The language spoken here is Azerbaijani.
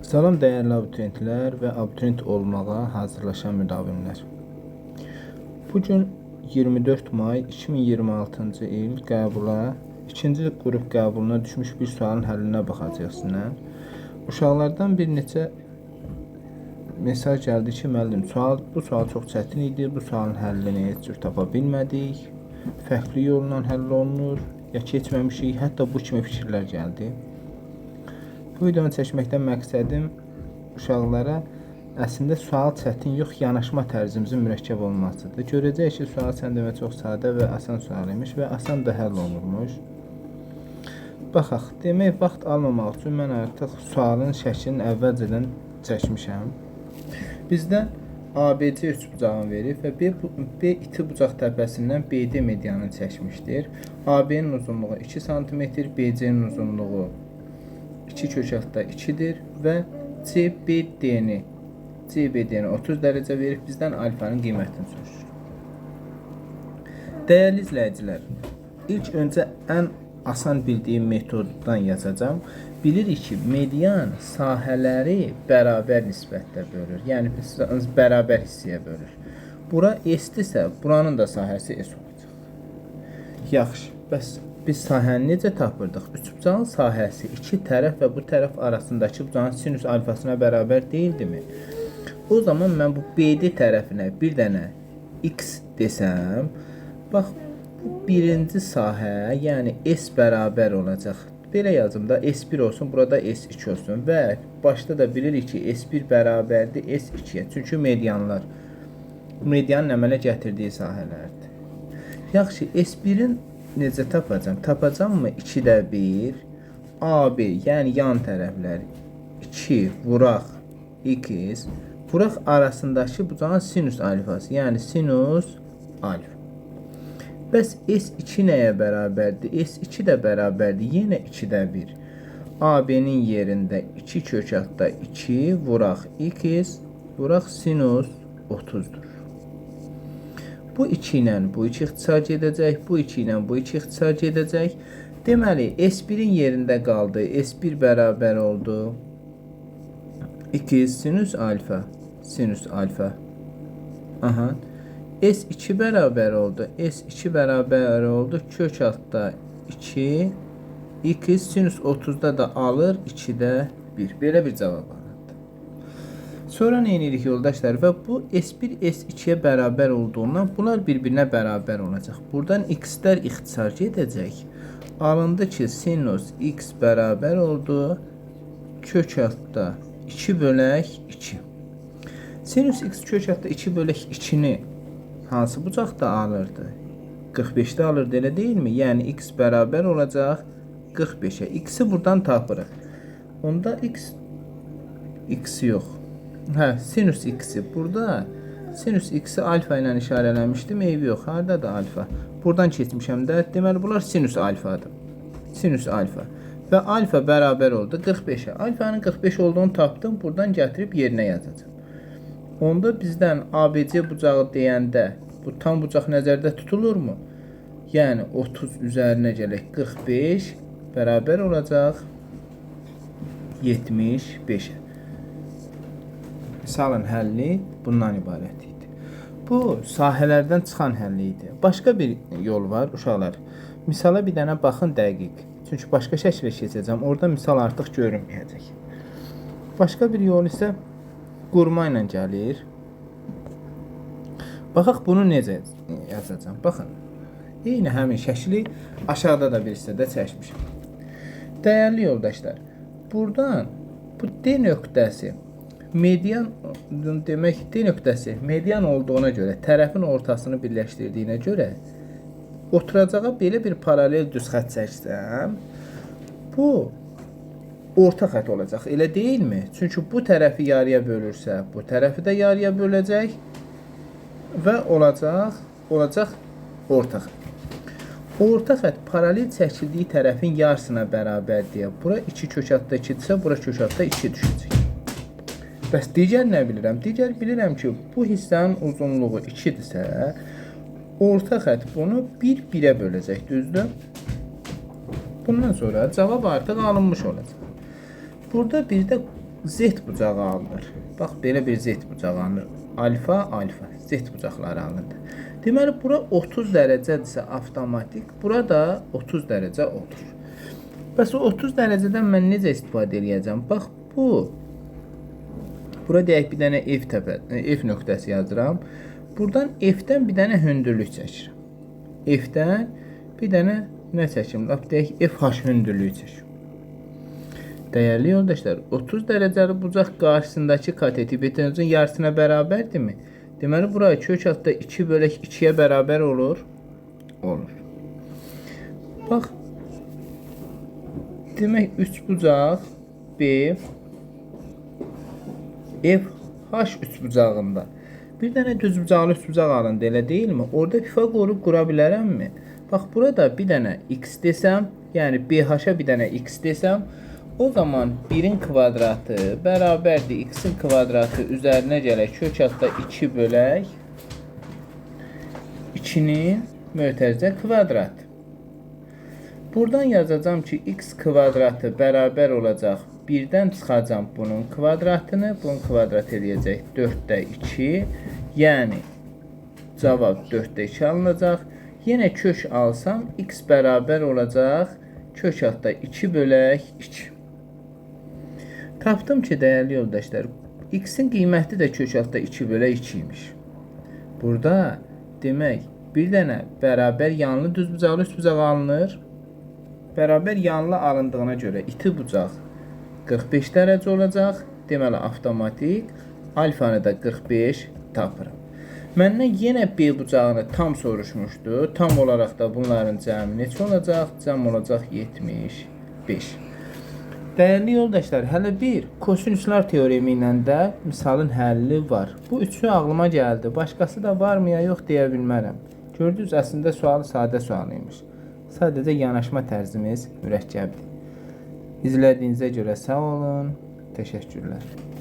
Salam dəyərli abituriyentlər və abituriyent olmağa hazırlaşan müdavimlər. Bu gün 24 may 2026-cı il qəbula, ikinci qrup qəbuluna düşmüş bir sualın həllinə baxacağıq sizinlə. Uşaqlardan bir neçə mesaj gəldi ki, müəllim, bu sual çox çətin idi, bu sualın həllini heç cür tapa bilmədik, fərqli yolla həll olunur, ya keçməmişik, hətta bu kimi fikirlər gəldi. Bu videonu çəkməkdən məqsədim uşaqlara əslində sual çətin yox, yanaşma tərzimizin mürəkkəb olmasıdır. Görəcəyik ki, sual sən demə çox sadə və asan sual imiş və asan da həll olunurmuş. Baxaq, demək vaxt almamaq üçün mən artıq sualın şəklini əvvəlcədən çəkmişəm. Bizdən ABC üçbucağını verib və B iti bucaq təpəsindən BD medianını çəkmişdir. AB-nin uzunluğu 2 sm, BC-nin uzunluğu 2 kök altda 2-dir və CBD-ni 30 dərəcə verib bizdən alfanın qiymətini soruşur. Dəyərli izləyicilər, ilk öncə ən asan bildiyim metoddan yazacağam. Bilirik ki, median sahələri bərabər nisbətdə bölür. Yəni bərabər hissəyə bölür. Bura S-dirsə, buranın da sahəsi S olacaq. Yaxşı, bəs biz sahəni necə tapırdıq? Üçbucağın sahəsi iki tərəf və bu tərəf arasındakı bucağın sinüs alfasına bərabər deyildimi? O zaman mən bu BD tərəfinə bir dənə x desəm, bax bu birinci sahə, yəni S bərabər olacaq. Belə yazım da S1 olsun, burada S2 olsun və başda da bilirik ki, S1 bərabərdir S2-yə. Çünki medianlar medianın əmələ gətirdiyi sahələrdir. Yaxşı, S1-in necə tapacam? Tapacam mı? 2-də 1 AB, yəni yan tərəflər 2 vuraq x vuraq arasındakı bucağın sinüs alfası, yəni sinüs alfa. Bəs S2 nəyə bərabərdir? S2 də bərabərdir yenə 2-də 1. AB-nin yerində 2 kök altda 2 vuraq x vuraq sinüs 30-dur. Bu 2 ilə bu 2 ixtisar gedəcək, bu 2 ilə bu 2 ixtisar gedəcək. Deməli, S1-in yerində qaldı. S1 bərabər oldu 2 sinüs alfa, sinüs alfa. Aha. S2 bərabər oldu. S2 bərabər oldu. Kök altda 2 x sinüs 30-da da alır 2-də 1. Belə bir cavab alındı. Sonra nə edirik yoldaşlar? Və bu S1 S2-yə bərabər olduğundan bunlar bir-birinə bərabər olacaq. Buradan x-lər ixtisar gedəcək. Alındı ki, sinus x bərabər oldu kök altda 2 bölək 2. Sinus x kök altda 2 bölək 2-ni hansı bucaqda alırdı? 45-də alırdı, elə deyilmi? Yəni x bərabər olacaq 45-ə. X-i buradan tapırıq. Onda x yox. Hə, sinüs x-i burada sinüs x-i alfa ilə işarələmişdim. Eybi yox. Hardadır alfa? Buradan keçmişəm də. Deməli bunlar sinüs alfadır. Sinüs alfa. Və alfa bərabər oldu 45-ə. Alfanın 45 olduğunu tapdım. Buradan gətirib yerinə yazacağam. Onda bizdən ABC bucağı deyəndə bu tam bucaq nəzərdə tutulurmu? Yəni 30 üzərinə gələk 45 bərabər olacaq 75-ə. Misalın həlli bundan ibarət idi. Bu sahələrdən çıxan həlli idi. Başqa bir yol var uşaqlar. Misala bir dənə baxın dəqiq. Çünki başqa şəklə keçəcəm. Orada misal artıq görünməyəcək. Başqa bir yol isə qurma ilə gəlir. Baxaq bunu necə yazacağam. Baxın. Eyni həmin şəkli aşağıda da bir hissədə çəkmişəm. Dəyərli yoldaşlar, buradan bu D nöqtəsi median demək D nöqtəsi median olduğuna görə, tərəfin ortasını birləşdirdiyinə görə oturacağa belə bir paralel düz xətt çəksəm, bu orta xətt olacaq. Elə deyilmi? Çünki bu tərəfi yarıya bölürsə, bu tərəfi də yarıya böləcək və olacaq orta xətt. Orta xətt paralel çəkildiyi tərəfin yarısına bərabər deyə. Bura 2 kök altda 2-dirsə, bura kök altda 2 düşəcək. Bəs digər nə bilirəm? Digər bilirəm ki, bu hissənin uzunluğu 2-dirsə, orta xətt bunu 1-1-ə böləcək, düzdür? Bundan sonra cavab artıq alınmış olacaq. Burada bir də Z bucağı alınır. Bax, belə bir Z bucağı alınır. Alfa, alfa. Z bucaqları alındı. Deməli, bura 30 dərəcədirsə avtomatik, bura da 30 dərəcə olur. Bəs o 30 dərəcədən mən necə istifadə eləyəcəm? Bax, bu, bura deyək bir dənə F nöqtəsi yazıram. Buradan F-dən bir dənə hündürlük çəkirəm. F-dən bir dənə nə çəkim? Lap deyək FH hündürlüyü çəkim. Dəyərli yoldaşlar, 30 dərəcəli bucaq qarşısındakı kateti hipotenuzun yarısına bərabərdirmi? Deməli, bura kök altda 2 bölək 2-yə bərabər olur. Olur. Bax, demək 3 bucaq B, F, H 3 bucağında. Bir dənə düz bucaqlı 3 bucaq alındı, elə deyilmi? Orada Pifagoru qura bilərəmmi? Bax, burada bir dənə x desəm, yəni BH-a bir dənə x desəm, o zaman 1-in kvadratı bərabərdir x-in kvadratı üzərinə gələk kök altda 2 bölək 2-nin mötərizə kvadratı. Buradan yazacağam ki, x kvadratı bərabər olacaq. 1-dən çıxacam bunun kvadratını. Bunun kvadratı eləyəcək 4-də 2. Yəni, cavab 4-də 2 alınacaq. Yenə kök alsam, x bərabər olacaq kök altda 2 bölək 2. Tapdım ki, dəyərli yoldaşlar, x-in qiyməti də kök altda 2 bölək 2 imiş. Burada, demək, bir dənə bərabər yanlı düzbucaqlı üçbucaq alınır. Bərabər yanlı alındığına görə iti bucaq 45 dərəcə olacaq. Deməli, avtomatik alfanı da 45 tapıram. Məndən yenə B bucağını tam soruşmuşdu. Tam olaraq da bunların cəmi neçə olacaq? Cəm olacaq 75. Dəyərli yoldaşlar, hələ bir kosinüslər teoremi ilə də misalın həlli var. Bu üçü ağlıma gəldi. Başqası da varmı ya yox deyə bilmərəm. Gördünüz, əslində sual sadə sual imiş. Sadəcə yanaşma tərzimiz mürəkkəbdir. İzlədiyinizə görə sağ olun. Təşəkkürlər.